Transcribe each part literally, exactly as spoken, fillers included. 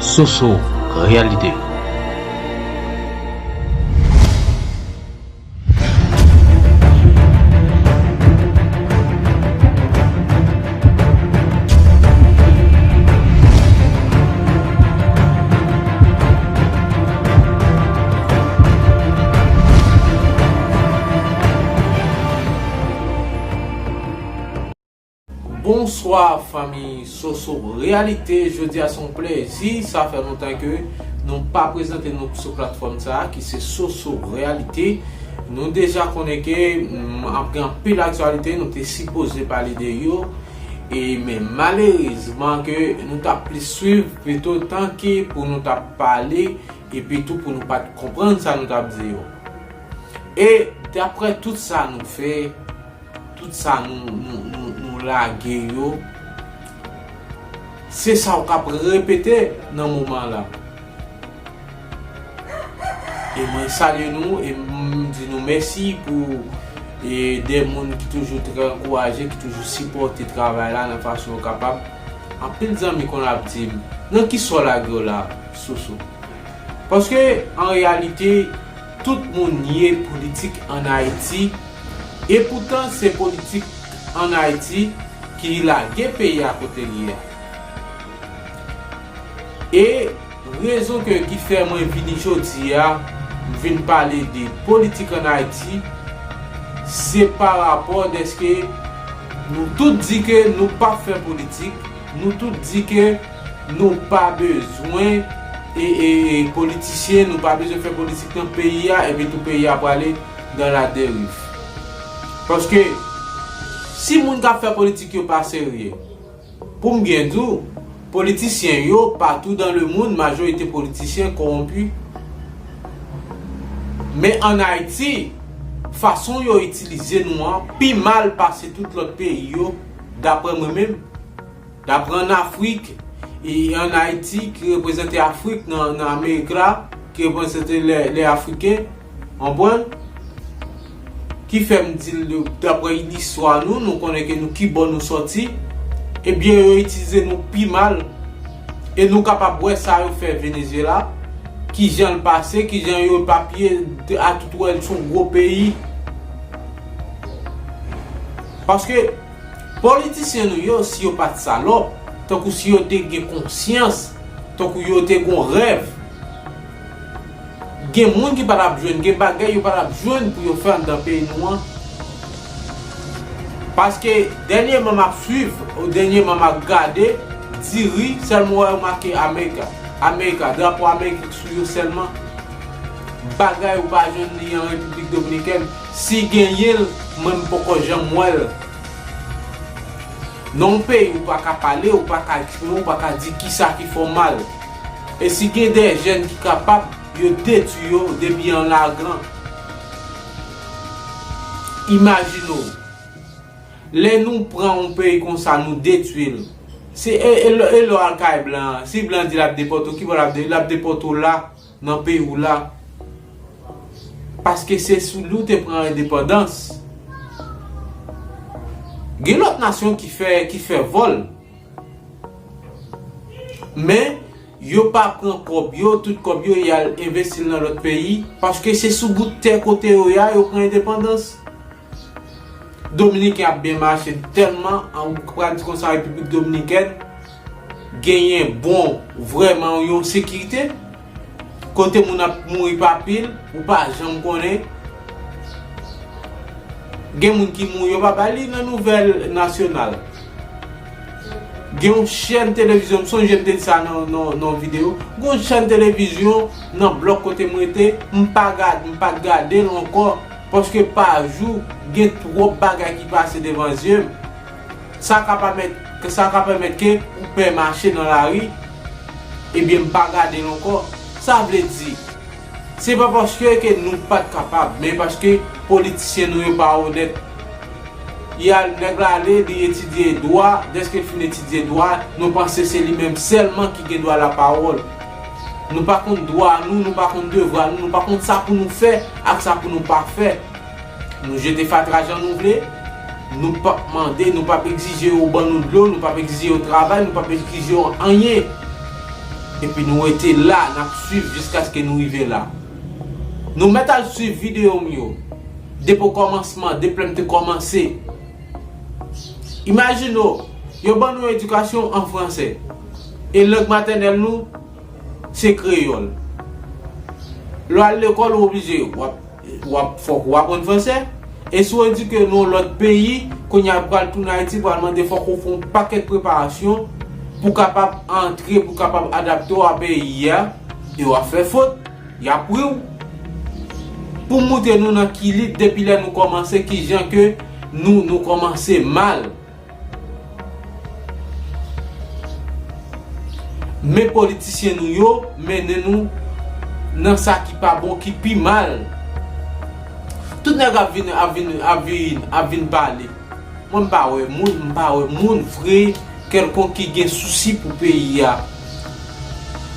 Soso Reyalite. Bonswa fanmi Soso Reyalite, jodi a se yon plezi, sa fè lontan ke nou pa prezante nou sou platfòm sa a ki se Soso Reyalite. Nou deja konnen ke mm, ap gen anpil aktyalite, nou te sipoze pale de yo, e men malerezman ke nou t ap plis swiv pito tanke pou nou t ap pale, epi tou pou nou pa t konprann sa nou t ap di yo. E daprè tout sa nou fè, tout sa nou, nou, nou, nou lage yo, se sa w k ap repete nan moman la. E mwen salye nou e m di nou mèsi pou e de moun ki toujou trè ankouraje, ki toujou sipòte travay la nan fason yo kapab. Anpil zanmi konn ap di m, nan ki sa w lage w la, Soso? Paske, an reyalite, tout moun ye politik ann Ayiti, e poutan se politik ann Ayiti ki lage peyi a kote l ye a. E rezon ke, ki fè mwen vini jodi a, m vin pale de politik ann Ayiti, se pa rapò dèske nou tout di ke nou p ap fè politik, nou tout di ke nou pa bezwen e, e, e politisyen, nou pa bezwen fè politik nan peyi a, epi tou peyi a prale dans la dérive. Paske si moun k ap fè politik yo pa serye, pou m byen di w, politisyen yo patou dans le monde, majorite politisyen kowonpi. Men ann Ayiti, fason yo itilize nou an pi mal pase tout lòt peyi yo, daprè mwen menm. Daprè ann Afrik, e ann Ayiti, ki reprezante Afrik nan, nan Amerik la, ki reprezante lè, lè Afriken, konprann? Ki fè m di l, daprè listwa nou, nou konnen ke nou ki bò nou sòti, ebyen, yo itilize nou pi mal. E nou kapab wè sa yo fè Venezuela, kijan l pase, kijan yo epapye a tout wè l se yon gwo peyi. Paske politisyen nou yo, si yo pa t salòp, tankou si yo te gen konsyans, tankou yo te gon rèv, gen moun ki pa t ap jwenn, gen bagay yo pa t ap jwenn pou yo fè anndan peyi nou an. Paske dènyèman m ap swiv, ou dènyèman m ap gade, diri, sèlman w wè yo make Amerika, Amerika, drapo Amerik sou yo sèlman. Bagay ou pa jwenn li an Repiblik Dominikèn. Si genyen l, mwen m poko janm wè l. Nan yon peyi ou pa ka pale, ou pa ka eksprime, ou pa ka di kisa ki fè w mal. E si gen de jèn ki kapab, yo detwi yo depi an lagan. Imajine w, lè nou pran yon peyi konsa, nou detwi l. Se e, e, lè- e lè w al kay blan an, si blan di l ap depòte w, ki bò l ap de- l ap depòte w la, nan peyi w la. Paske se sou li w te pran endepandans. Gen lòt nasyon ki fè, ki fè vòl. Men, yo pa pran kòb yo, tout kòb yo, y al envesti l nan lòt peyi, paske se sou bout tè kote yo ye a, yo pran endepandans. Dominiken ap byen mache tèlman, an, ou pral di konsa Repiblik Dominikèn genyen bon, vrèman yon sekirite, kote moun ap mouri pa pil, ou pa janm konnen. Gen moun ki mouri, yo pa bay li nan nouvèl nasyonal. Gen yon chèn televizyon, m sonje m te di sa nan, nan, nan yon videyo. Gen yon chèn televizyon nan blòk kote m rete, m pa gad, m pa t gade l ankò, paske pa jou, gen twòp bagay ki pase devan zye m. Sa ka pèmèt, sa ka pèmèt ke ou pè mache nan lari, ebyen m pa gade l ankò. Sa vle di, se pa paske ke nou pa t kapab, men paske politisyen nou yo pa onèt. Y al, nèg la ale, li etidye dwa, dèske l fin etidye dwa, nou panse se li menm sèlman ki gen dwa lapawòl. Nou pa konn dwa nou, nou pa konn devwa nou, nou pa konn sa pou nou fè ak sa pou nou pa fè. Nou jete fatra jan nou vle, nou p ap mande, nou p ap egzije yo ban nou dlo, nou p ap egzije yo travay, nou p ap egzije yo anyen. Epi nou rete la, n ap swiv jiskaske nou rive la. Nou mèt al swiv videyo m yo. Depi okòmansman, depi lè m te kòmanse. Imajine w, yo ban nou edikasyon an fransè. E lang matènèl nou, se kreyòl. Lè w al lekòl, ou oblije, w ap, w ap, fòk ou aprann fransè. E si w edike nan yon lòt peyi, kounye a pral tounen Ayiti, pral mande fòk ou fè yon pakèt preparasyon pou kapab antre, pou kapab adapte w a peyi a, e w ap fè fot, y ap ri w. Pou moutre nou nan ki lit depi lè nou kòmanse, ki jan ke nou, nou kòmanse mal. Men politisyen nou yo mennen nou nan sa ki pa bon, ki pi mal. Tout nèg ap vin, ap vin, ap vin, ap vin pale. Mwen m pa wè moun, m pa wè moun vre kèlkonk ki gen sousi pou peyi a.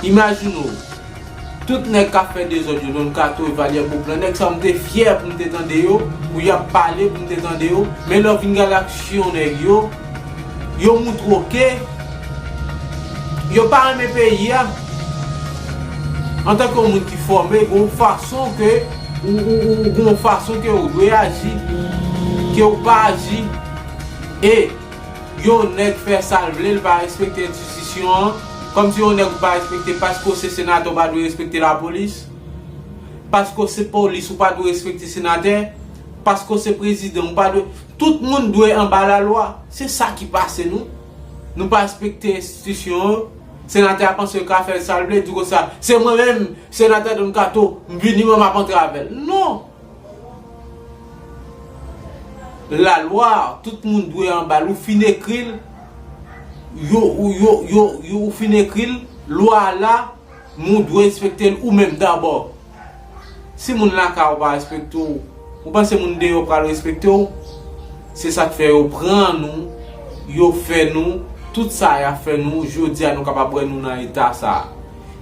Imajine w, tout nèg k ap fè dezòd yo, Don Kato, Evalière Beauplan, nèg sa yo m te fyè pou m te tande yo, pou y ap pale pou m te tande yo, men lè w vin gade aksyon nèg yo, yo moutre w ke yo pa renmen peyi a. Antanke yon moun ki fòme, gen yon fason ke ou, ou, ou, ou gen yon fason ke ou dwe aji, ke ou pa aji. E yon nèg fè sa l vle, l pa respekte enstitisyon an, kòmsi yon nèg ou pa respekte, paske w se senatè, ou pa dwe respekte lapolis, paske w se polis, ou pa dwe respekte senatè, paske w se prezidan, ou pa dwe, tout moun dwe anba lalwa. Se sa ki pase nou. Nou pa respekte enstitisyon yo. Senatè a panse l ka fè sa l vle, di konsa, se mwen menm, senatè Don Kato, m vini, mwen m ap antre avè l. Non! Lalwa, tout moun dwe anba l. Ou fin ekri l, yo, ou, yo, yo, yo, ou fin ekri l, lwa a la, men w dwe respekte l ou menm dabò. Si moun lakay ou pa respekte w, ou panse moun deyò pral respekte w? Se sa k fè yo pran nou, yo fè nou, tout sa y ap fè nou, jodi a nou kapab wè nou nan eta sa a.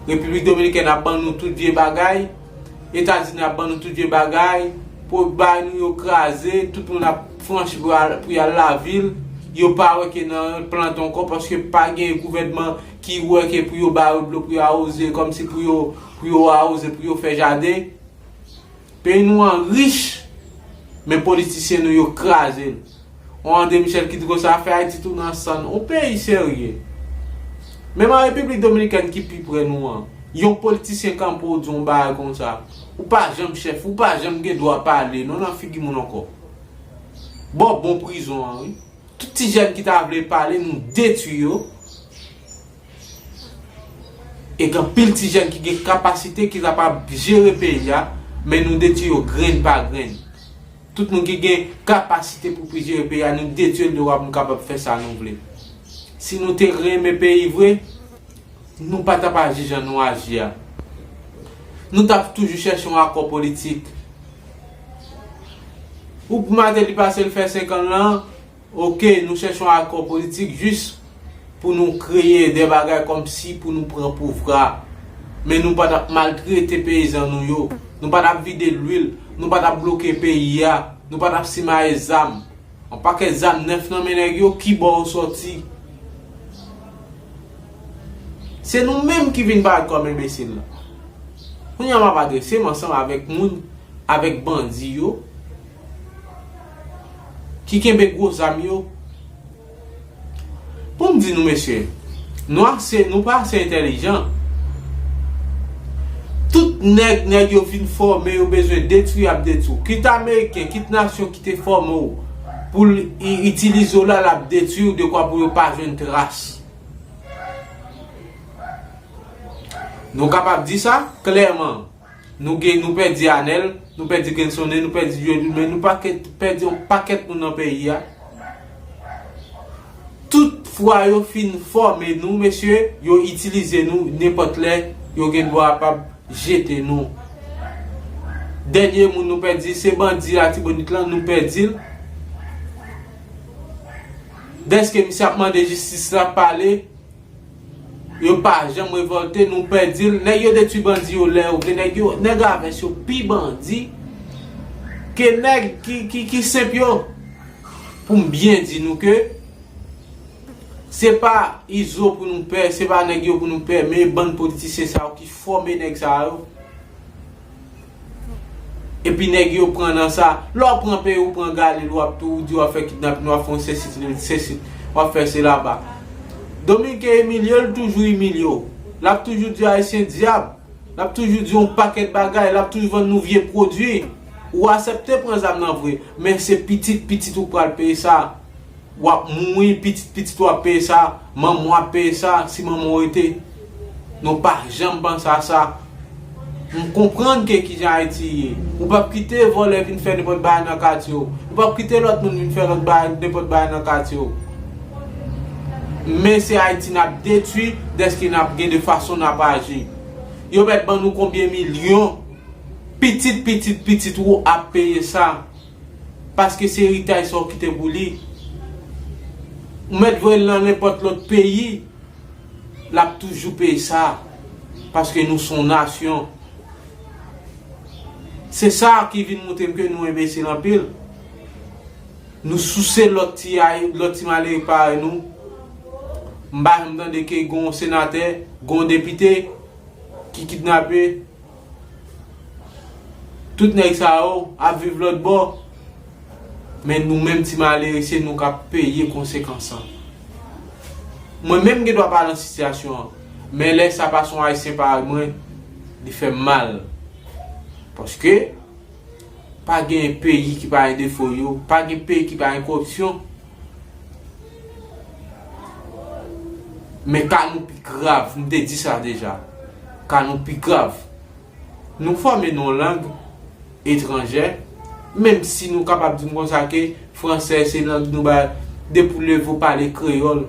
Repiblik Dominikèn ap ban nou tout vye bagay, Etazini ap ban nou tout vye bagay, pou bay nou yo kraze, tout moun ap franchi pou al, pou y al lavil, yo pa wè ke nan plant ankò, paske pa gen gouvènman ki wè ke pou yo ba yo dlo, pou yo awoze, kòmsi pou yo, pou yo awoze, pou yo fè jaden. Peyi nou an rich, men politisyen nou yo kraze l. On André Michel ki di konsa, fè Ayiti tounen an sann. On peyi serye. Menm an Repiblik Dominikèn ki pi pre nou an, yon politisyen kanpe w di yon bagay konsa, ou pa janm chèf, ou pa janm gen dwa pale non nan figi moun ankò. Ba w bon prizon an, wi. Tout ti jèn ki ta vle pale, nou detwi yo. E gen anpil ti jèn ki gen kapasite, ki kapab jere peyi a, men nou detwi yo grenn pa grenn. Tout moun ki gen kapasite pou, pou jere peyi a, nou detwi yo dewa pou nou kapab fè sa nou vle. Si nou te renmen peyi vre, nou pa t ap aji jan nou aji a. Nou t ap toujou chèche yon akò politik. Ou pou Martelly pase l fè senk an lan, oke, nou chèche yon akò politik jis pou nou kreye de bagay kòmsi pou nou pran pouvwa. Men nou pa t ap maltrete peyizan nou yo. Nou pa t ap vide lwil. Nou pa t ap bloke peyi a. Nou pa t ap simaye zam. Yon pakèt zam nèf nan men nèg yo, ki bò yo sòti? Se nou menm ki vin parèt kòm enbesil la. Kounye a m ap adrese m ansanm avèk moun, avèk bandi yo, ki kenbe gwo zam yo. Pou m di nou, mesye, nou ase, nou pa ase entèlijan. Tout nèg, nèg yo fin fòme, yo bezwen detwi, y ap detwi w. Kit ameriken, kit nasyon ki te fòme w pou l i-, itilize w la, l ap detwi w dekwa pou yo pa jwenn tras. Nou kapab di sa klèman. Nou gen, nou pèdi Anèl, nou pèdi Gensonne, nou pèdi Dieudonné, nou pakèt, pèdi yon pakèt moun nan peyi a. Tout fwa yo fin fòme nou, mesye, yo itilize nou, nenpòt lè, yo gen dwa ap jete nou. Dènye moun nou pèdi, se bandi Latibonit lan, nou pèdi l. Dèske misye ap mande jistis la, pale, yo pa janm revòlte, nou pèdi l. Nèg yo detwi bandi yo lè yo vle, nèg yo, nèg avès yo pi bandi ke nèg ki, ki, ki senp yo. Pou m byen di nou ke Se pa Izo pou nou pè, se pa nèg yo pou nou pè, men bann politisyen sa yo ki fòme nèg sa yo. Epi nèg yo pran nan sa. Lè w pran peyi, w pran Galil, w ap tou, w di w ap fè kidnapin, w ap fè yon sesi, sesi, w ap fè sela ba. Dominiken imilye, l toujou imilye w. L ap toujou di Ayisyen dyab. L ap toujou di yon pakèt bagay. L ap toujou vann nou vye pwodui. Ou aksepte pran zam nan vre, men se pitit pitit ou pral peye sa. W ap mouri, pitit pitit w ap peye sa, manman w ap peye sa, si manman w rete. Nou pa janm panse a sa. M konprann ke kijan Ayiti ye. Ou p ap kite vòlè vin fè nenpòt bagay nan katye w. Ou p ap kite lòt moun vin fè lòt bagay, nenpòt bagay nan katye w. Men se Ayiti n ap detwi, dèske n ap gen de fason n ap aji. Yo mèt ban nou konbyen milyon, pitit pitit pitit ou ap peye sa. Paske se eritaj sa w kite pou li. Ou mèt voye l nan nenpòt lòt peyi, l ap toujou peye sa. Paske nou se yon nasyon. Se sa ki vin montre m ke nou enbesil anpil. Nou souse lòt ti ay, lòt ti malere parèy nou. M pa janm tande ke gon senatè, gon depite ki kidnape. Tout nèg sa yo ap viv lòt bò. Men nou menm ti malere, se nou k ap peye konsekans lan. Mwen menm gen dwa pa nan sitiyasyon an. Men lè sa pase yon Ayisyen parèy mwen, li fè m mal. Paske pa gen peyi ki pa gen defo yo, pa gen peyi ki pa gen koripsyon. Men ka nou pi grav, m te di sa deja. Ka nou pi grav. Nou fòme nan yon lang etranjè, menm si nou kapab di m konsa ke fransè se lang nou bay, depi w leve w pale kreyòl.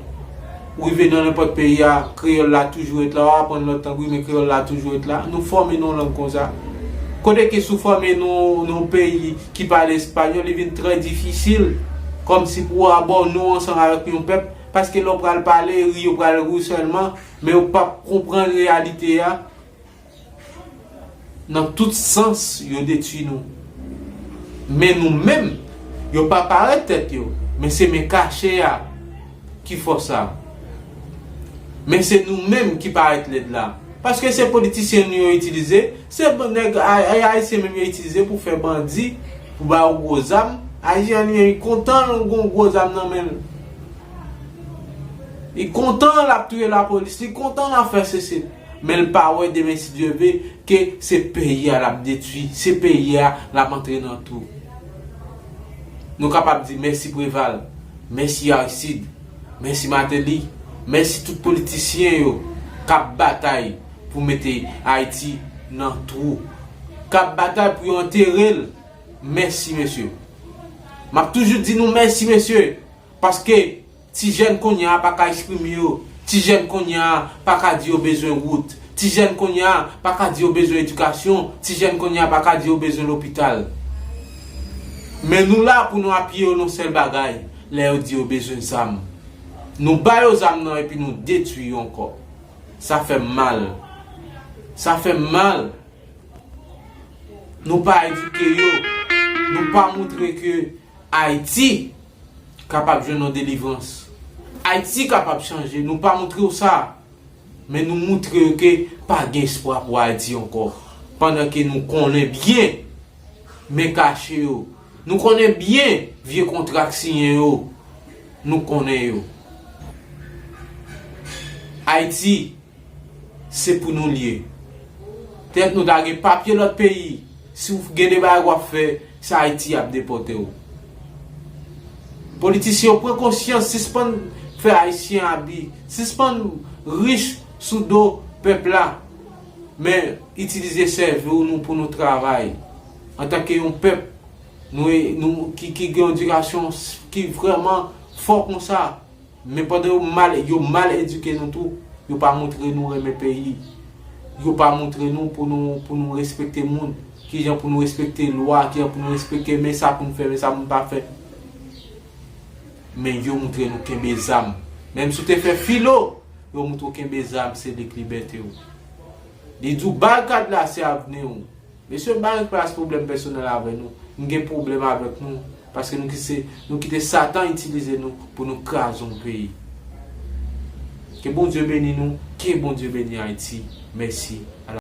Ou rive nan nenpòt peyi a, kreyòl la toujou ret la, w ap aprann lòt lang, wi, men kreyòl la toujou ret la. Nou fòme nan yon lang konsa. Kote ke si w fòme nan, nan yon peyi ki pale espanyòl, li vin trè difisil, kòmsi pou w abòne w ansanm avèk yon pèp, paske lè w pral pale, ri yo pral ri w sèlman, men yo p ap konprann reyalite a. Nan tout sans, yo detwi nou. Men nou menm, yo pa parèt tèt yo, men se men kache a ki fè sa. Men se nou menm ki parèt lèd la. Paske se politisyen nou yo itilize, se ban-, nèg ay-, ay-, ayisyen menm yo itilize pou fè bandi, pou ba yo gwo zam. Ayisyen li kontan l gon gwo zam nan men l. Li kontan l ap touye lapolis, li kontan l ap fè sesi. Men l pa wè demen, si Dye ve, ke se peyi a l ap detwi, se peyi a l ap antre nan twou. Nou kapab di mèsi Preval, mèsi Aristide, mèsi Martelly, mèsi tout politisyen yo k ap batay pou mete Ayiti nan twou, k ap batay pou yo antere l. Mèsi, mesye. M ap toujou di nou mèsi, mesye. Paske ti jèn kounye a pa ka eksprime yo. Ti jèn kounye a pa ka di yo bezwen wout. Ti jèn kounye a pa ka di yo bezwen edikasyon. Ti jèn kounye a pa ka di yo bezwen lopital. Men nou la pou nou apiye yo nan sèl bagay, lè yo di yo bezwen zam. Nou ba yo zam nan epi nou detwi yo ankò. Sa fè m mal. Sa fè m mal. Nou pa edike yo. Nou pa montre ke Ayiti kapab jwenn yon delivrans. Ayiti kapab chanje. Nou pa montre yo sa. Men nou montre yo ke pa gen espwa pou Ayiti ankò. Pandan ke nou konnen byen men kache yo. Nou konnen byen vye kontra k siyen yo. Nou konnen yo. Ayiti, se pou nou l ye. Petèt nou ta gen papye lòt peyi. Si w gen de bagay w ap fè, se Ayiti y ap depòte w. Politisyen yo, pran konsyans, sispann fè Ayisyen abi, sispann rich sou do pèp la, men itilize sèvo nou pou nou travay. Antanke yon pèp, nou, nou ki, ki gen yon edikasyon ki vrèman fò konsa, men pandan yo mal, yo mal edike nou tou, yo pa montre nou renmen peyi. Yo pa montre nou pou nou, pou nou respekte moun, kijan pou nou respekte lwa, kijan pou nou respekte men sa pou n fè, men sa pou n pa fè. Men yo montre nou kenbe zam. Menm si w te fè filo, yo montre w kenbe zam, se li k libète w. Li di w barikad la se avni w. Mesye, m pa gen plas pwoblèm pèsonèl avè nou. M gen pwoblèm avèk nou. Paske nou kise, nou kite Satan itilize nou pou nou kraze yon peyi. Ke Bondye beni nou, ke Bondye beni Ayiti. Mèsi.